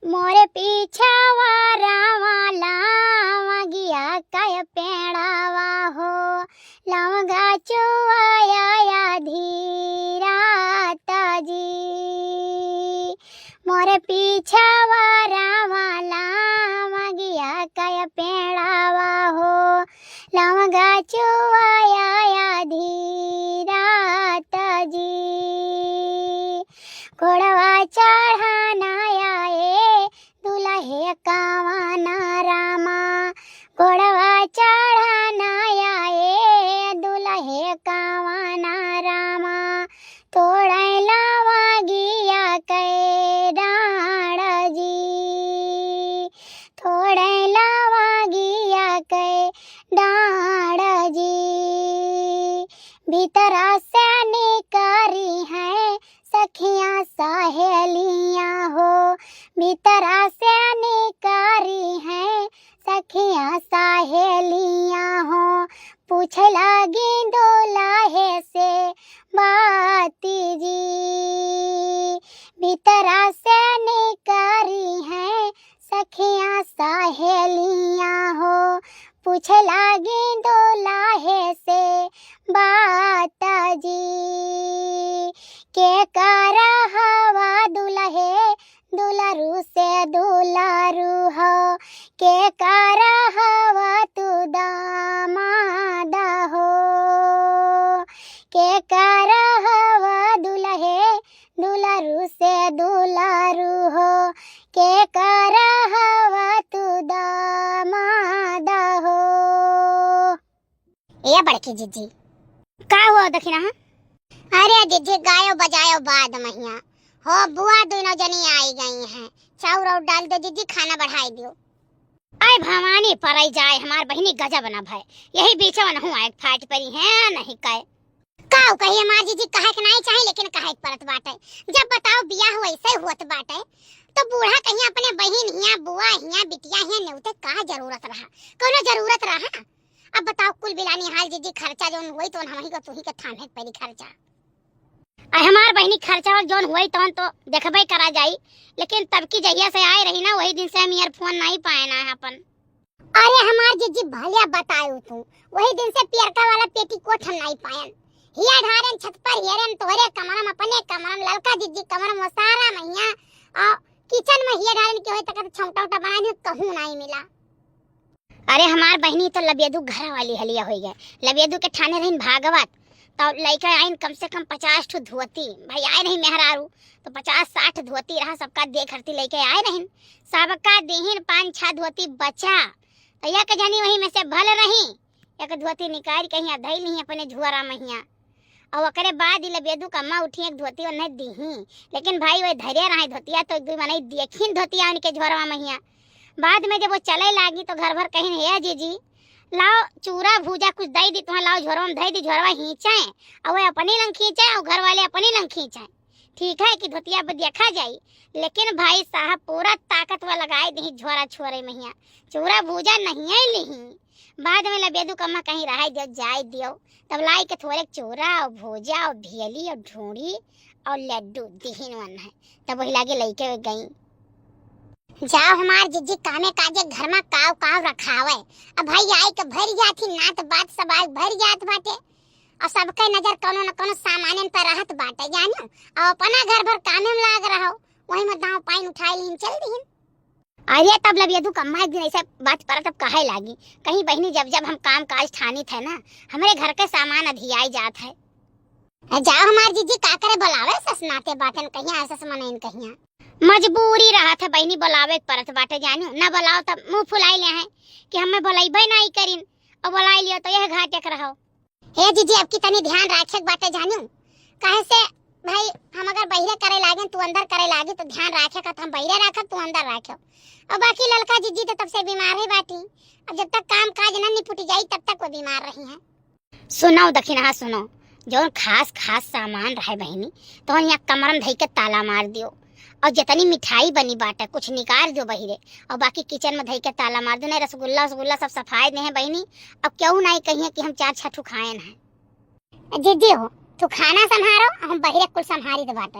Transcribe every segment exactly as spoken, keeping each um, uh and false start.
मोरे पीछावा रावा लावा गिया काय पेड़ावा हो, लवंगा चुआया या धीरा ताजी। मोरे पीछावा रावा लावा गिया काय पेड़ावा हो, लवंगा चुआया या धीरा ताजी। घोड़वा चढ़ाना आए दुलहे कावाना रामा, घोड़वा चढ़ाना आए दुलहे कावाना रामा, तोड़ै लावा गिया कै डाँड़ जी, तोड़ै लावा गिया कै डाँड़ जी। भीतरा से निकारी हैं सखियाँ सहेलियाँ हो, भीतरा से निकारी हैं सखियाँ सहेलियाँ हो। पूछै लागी दुलहे से बाती जी, भीतरा से निकारी हैं सखियाँ सहेलियाँ हो। पूछै लागी दुलहे से बात जी, के करा हवा दुलहे, दुलरू से दुलरू हो, के करा हवा तू दामाद हो, के करा हवा दुलहे, दुलरू से दुलरू हो, के करा हवा तू दामाद हो। ए बड़की जिज्जी। का हुआ दखिनहा? अरे जिज्जी, गायो बजायो बाद महिया हो, बुआ दुनो जनी आई गई हैं, चाउर और डाल दो जिज्जी, खाना बढ़ाई दियो। आय भवानी परई जाए, हमार बहिनी गजब न भय, यही बीच में नहु आए फाट परी हैं नहीं कहे। का कही हमार जिज्जी, कहे के नाई चाहे, लेकिन कहे के पड़त बाटे। जब बताओ बियाह वैसे होत बाटे, तो बूढ़ा कहीं अपने बहिन हिया, बुआ हिया, बिटिया हिया नेवते का जरूरत रहा? कौनो जरूरत रहा? अब बताओ कुल बिलानी हाल जिज्जी, खर्चा जौन होई तो हमही को तुही के थामे के पड़ी खर्चा। आ हमार बहिनी खर्चा जौन होई तौन तो देखबे करा जाई, लेकिन तब की जहिया से आए रही ना, वही दिन से हम earphone नहीं पाए ना है अपन। अरे हमार जिज्जी भलिया बतायू तू, वही दिन से पियरका वाला पेटीकोट हम नाई पायन। हिया ढारेन छत पर हेरेन तोहरे कमरम, अपने कमरम, ललका जिज्जी कमरम, वो सारा महिया और किचन में हिया ढारेन के होई तक छौटा उटा बनाई कहूँ नाई मिला। अरे हमार बहिनी तो लबेदू घर वाली हलिया होई गए, लबेदू के ठाने रहिन भागवत, तो लइका आइन कम से कम पचास ठो धोती, भाई आए रही मेहरारू, तो पचास साठ धोती रहा, सबका दे खरती लेके आए रहिन, सबका देहिन पाँच छह धोती बचा, तो एक जनी वही में से भल रही, एक धोती निकाल के हियाँ धई ली अपने झुआरा महिया। और ओकरे बाद ई लबेदू कम्मा उठी एक धोती ओन्हे दीही, लेकिन भाई वही धरे रहे धोतिया, तो एक दुई मनई देखिन धोतिया उनके झुआरा महिया। बाद में जब वो चले लागी तो घर भर कहिन, "हे जीजी, लाओ चूरा भूजा कुछ दई दी, तुम्हें लाओ झोरवा में धई दी, झोरवा खींचे।" और वह अपनी लंग खींचे और घर वाले अपनी लंग खींचे। ठीक है कि धोतिया पर देखा जाई, लेकिन भाई साहब पूरा ताकतवर लगाए दी झोरा छोरे महिया, चूरा भूजा नहीं है लिही। बाद में लबेदू कम्मा कहीं रहाई दियो, जाए दियो, तब लाई के थोड़े चूरा और भूजा और भियली और ढूंढी और लड्डू दिहिन वन है, तब वही लागे लइके गई। जाओ हमार जिज्जी कामे काजे घर में काव काव रखावे। अब भाई आई के भर जात ही, नात बात सब आई भर जात बाटे। और सबके नजर कौनो न कौनो सामानन पर रहत बाटे, जानो। और अपना घर भर कामे में लाग रहो, वही में दाव पाइन उठाई लीन चल दीन। अरे तब लबियदू कम्मा एक दिन ऐसे बात पर तब कहे लागी, कहीं बहिनी जब जब हम काम काज ठानी थे ना, हमरे घर के सामान अधियाई जात है। ए, जाओ हमार जीजी का करे बुलावे सस नाते बाटन कहिया, सस मनइन कहिया। मजबूरी रहत है बहिनी, बुलावे के परत बाटे जानियो, ना बुलाओ तब मुंह फुलाई ले हैं कि हमें बुलाइबे नाई करिन और बुलाई लियो तो यह घाटे के रहो। हे जीजी, अब की तनी ध्यान राखे के बाटे जानियो, काहे से भाई हम अगर बहिरे करे लागे तू अंदर करे लागी तो ध्यान राखे का, हम बहिरे राखब तू अंदर राखो। और बाकी ललका जीजी तो तब से बीमार ही बाटी, अब जब तक काम काज न निपुट जाई तब तक वो बीमार रही है। सुनो दखिनहा, सुनो, जौन खास खास सामान रहे बहिनी, तौन यहाँ कमरा में धई के ताला मार दियो, और जितनी मिठाई बनी बाटे कुछ निकाल दियो बहिरे, और बाकी किचन में धई के ताला मार दियो। नहीं, रसगुल्ला, रसगुल्ला सब सफाई दे हैं बहिनी, अब क्यों नहीं कहिए कि हम चार छह ठू खाएन हैं। जीजी हो, तू खाना संभारो, हम बहिरे कुल संभारी दे बाटे।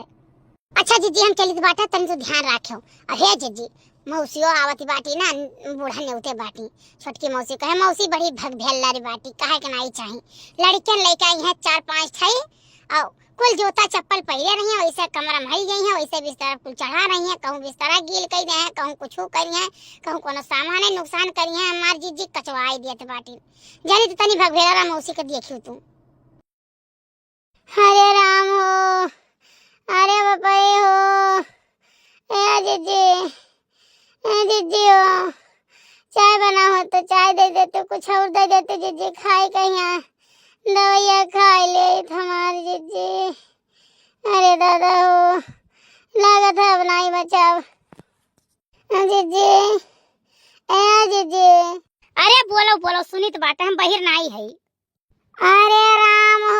अच्छा जिज्जी, हम चलित बाटे, तनी तू ध्यान राख्यो। अहे जिज्जी, मौसियो आवत बाटी ना, बूढ़ा नेवते बाटी। छोटकी मौसी कहे, मौसी बड़ी भगभेल्लारी बाटी, कहे के नाई चाही। लड़कियन लइके आई हैं चार पांच ठाई, और कुल जूता चप्पल पहिरे रही हैं, वैसे कमरा में हई गई हैं, वैसे बिस्तर कुल चढ़ा रही हैं, कहूँ बिस्तरा गील कई दे हैं, कहूँ कुछ करी हैं, कहूँ कोनो सामान है नुकसान करी हैं, हमार जिज्जी कचवाई दियत बाटी। जानी तो तनी भगभेल्लारा मौसी के देखियो तू। अरे राम हो, अरे बापा रे हो, ए जिज्जी, ए जिज्जी हो, चाय बना हो तो चाय दे देते, कुछ और दे देते जिज्जी, खाए कहिया, दवाइया खाए ले हमार जिज्जी। अरे दादा हो, लागत है अब नाई बचाव। ए जिज्जी, ए जिज्जी। अरे बोलो, बोलो, सुनित बाटे, हम बहिर नाई है। अरे राम हो,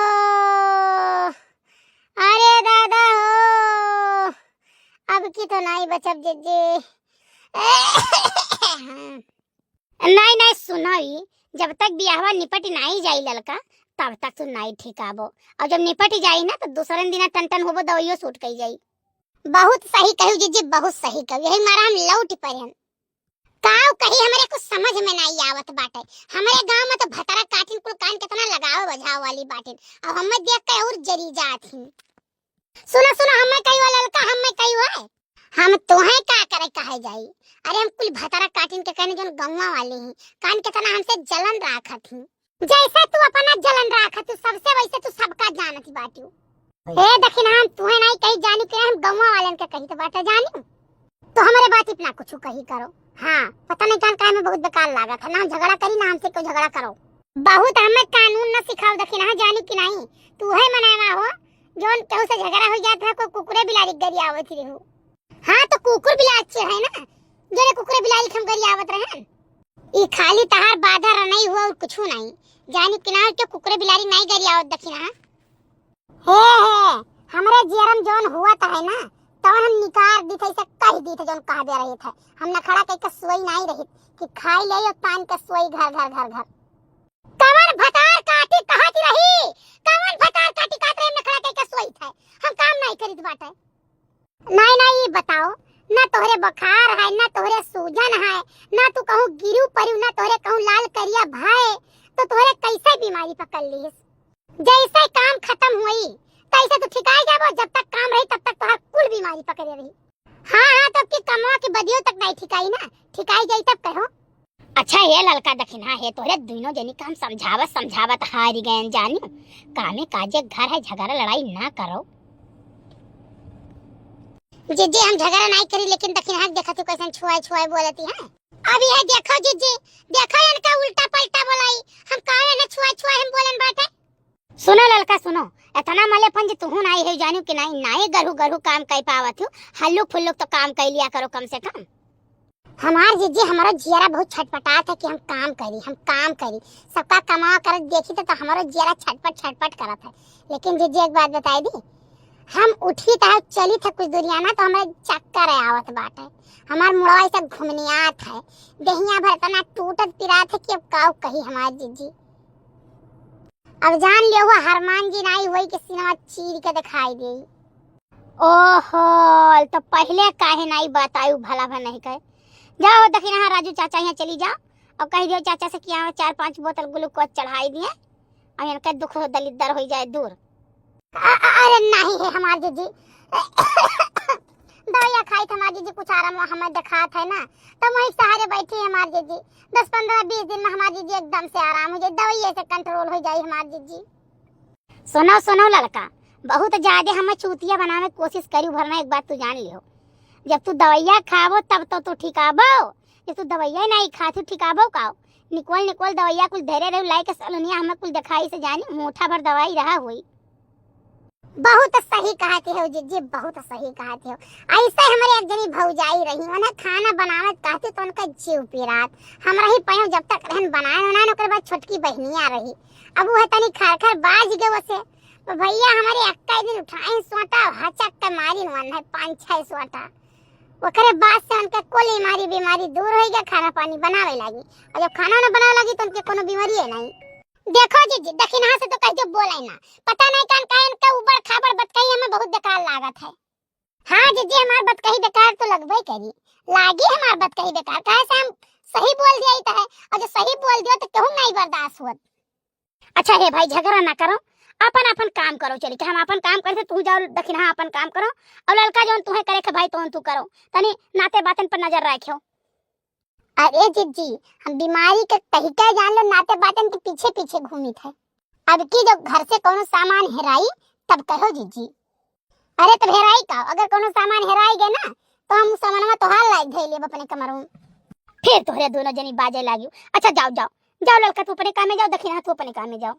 अरे दादा हो, अब की तो नाई बचब जिज्जी। नाई, नाई, सुनो ई, जब तक बियाहवा निपट नाई जाई ललका, तब तक तू नाई ठिकाबो। और जब निपट जाई ना, तो दूसरे दिन टन टन होबो, दवाइयो सूट कई जाई। बहुत सही कहू जिज्जी, बहुत सही कहू, यही मारा हम लौट पड़े। काव कही, हमरे कुछ समझ में नाई आवत बाटे। हमरे गांव में तो भतरा काटिन कुल कान केतना लगावे बजावे वाली बाटिन, अब हमें देख के और जरी जात ही। सुनो, सुनो, हमें कही हुआ ललका, हमें कही हुआ है। हम तोहे का करे कहे जाई? अरे हम कुल भतरा काटिन के कहने जोन गौवा वाली ही, कान केतना हमसे जलन राखत ही। जैसे तू अपना जलन राखत तू सबसे, वैसे तू सबका जानत बाटू। हे दखिनहा, हम तुहे नाई कही जानी के हम गौवा वालन के कही तो बाटे जानी। तो हमरे बात इतना कुछ कही करो। हाँ, पता नहीं कान काहे में बहुत बेकार लागत है, ना हम झगड़ा करी ना हमसे कोई झगड़ा करो। बहुत हमें कानून ना सिखाओ दखिनहा, जानी कि नहीं। तू है मनावा हो, जोन केहू से झगड़ा हो जात है, कोई कुकुरे बिलारी गरियावत रहो। हाँ, तो कुकुर बिलार चिढ़ाए ना, जोरे कुकुरे बिलारी के हम गरियावत रहन। ई खाली तहार बाधा रनई हुआ और कुछु नहीं। जानी कि ना के कुकुरे बिलारी नहीं गरियावत दखिनहा। हे, हे, हमरे जियरम जौन हुआ त है ना, तौन हम निकार दी थे, इसे कह दी थे जौन कह दे रही थे। हम नखड़ा कह के सोई नहीं रही कि खाई ले और तान के सोई घर, घर, घर, घर। कवन भतार काटी कहत रही? कवन भतार काटी कहत रही? हम नखड़ा कह के सोई थे, हम काम नहीं करित बाटे। नाई, नाई, ई बताओ, ना तोहरे बुखार है, ना तोहरे सूजन है, ना तू कहूँ गिरू परिउ, ना तोहरे कहूँ लाल करिया भय, तो तोहरे कैसे बीमारी पकड़ लीस? जैसे काम खत्म हुई, तैसे तू ठिकाई जाबो, जब तक काम रही, तब तक तोहार कुल बीमारी पकड़े रही। हाँ, हाँ, तो की कमवा की बदियो तक नहीं ठिकाई ना, ठिकाई जाई तब कहो। अच्छा हे ललका दखिनहा, हे तोहरे दुइनो जनी का हम समझावत समझावत हारि गयन जानी। कामे काजे घर है, झगड़ा लड़ाई ना करो। जिज्जी हम झगड़ा नहीं करी, लेकिन दखिनहा के देखत हो कैसन छुआई छुआई बोलती है। अब यह देखो जिज्जी, देखो इनका उल्टा पलटा बोलाई, हम कहा ना छुआई छुआई हम बोलन बाटे। सुनो ललका सुनो, इतना मलेपन जी तुहू नाई है जानियो कि नाई, नाई गरहू गरहू काम कई पावत हो, हल्लुक फुल्लुक तो काम कई लिया करो कम से कम। हमार जिज्जी हमारो जियरा बहुत छटपटात है कि हम काम करी, हम काम करी, सबका कमावा करत देखी तो, तो हमारो जियरा छटपट छटपट करत है। लेकिन जिज्जी एक बात बताई दी, हम उठी तो चली थे कुछ दूरिया ना तो हमारे चक्कर आवत बाटे, हमार मुड़वा ऐसा घुमनियात है, देहिया भर इतना टूटत पिरात है कि अब काऊ कही हमार जिज्जी। अब जान लियो, वो हरमान जी नाई होई के सीनवा चीर के दिखाई देई। ओहो, तो पहले काहे नाई बतायु, भला भा नहीं कहे। जाओ दखिनहा राजू चाचा यहाँ चली जाओ और कह दियो चाचा से कि यहाँ चार पांच बोतल ग्लूकोज चढ़ाई दिए और इनका दुख हो दलिद्दर हो जाए दूर। अ-, अ-, अरे नहीं है हमार जिज्जी, दवाइया खाई तो हमार जिज्जी कुछ आराम हमें दिखात है ना, तो वही सहारे बैठी है हमार जिज्जी। दस पन्द्रह बीस दिन में हमार जिज्जी एकदम से आराम हो जाए, दवाइये से कंट्रोल हो जाए हमार जिज्जी। सुनो, सुनो ललका, बहुत ज्यादा हमें चूतिया बनावे के कोशिश करी, भरना एक बात तू जान लियो, जब तू दवाइया खाबो तब तो तू ठिकाबो, जब तू दवाइया नहीं खाती ठिकाबो काओ? निकोल निकोल दवाइया कुल धरे रहे, लाई के सलोनिया हमें कुल दिखाई से जानी, मोटा भर दवाई रहा हुई। बहुत सही कहती हो जिज्जी, बहुत सही कहती हो। ऐसे हमारे एक जनी भौजाई रही, उन्हें खाना बनावत कहती तो उनका जीव पिरात। हमरा ही पयो जब तक रहन बनाए उन्हें, ओकरे बाद छोटकी बहनिया रही। अब वह तनी खर खर बाज गए वसे। तो भैया हमारे अक्का दिन उठाए सोटा, हचक के मारी वन है पाँच छह सोटा। ओकरे बाद से उनका कुल बीमारी, बीमारी दूर हो गया, खाना पानी बनावे लागी। और जब खाना ना बनावे लागी तो उनके कोनो बीमारी है नहीं। देखो जिज्जी, दखिनहा से तो कह दो बोले ना। पता नहीं कान काहे इनका उबड़ खाबड़ बतकही हमें बहुत बेकार लागत है। हाँ जिज्जी, हमार बतकही बेकार तो लगबे करी, लागी हमार बतकही बेकार, काहे से हम सही बोल दिया ही तो है, और जो सही बोल दियो तो केहू नहीं बर्दाश्त होत। अच्छा हे भाई, झगड़ा ना करो, अपन अपन काम करो, चली के हम अपन काम करते, तू जाओ दखिनहा अपन काम करो, और ललका जौन तुहे करे के भाई तौन तू करो, तनी नाते बातन पर नजर रखियो। अरे जिज्जी, हम बीमारी के तहिका जान लो, नाते बातन के पीछे पीछे घूमित है। अब की जब घर से कोनो सामान हेराई तब कहो जिज्जी। अरे तब हेराई का, अगर कोनो सामान हेराई गए ना तो हम सामानवा तोहार लायक धई लेब अपने कमर में। फिर तोहरे दोनों जनी बाजे लागियो। अच्छा जाओ जाओ जाओ ललका तू अपने काम में जाओ, दखिनहा तू अपने काम में जाओ।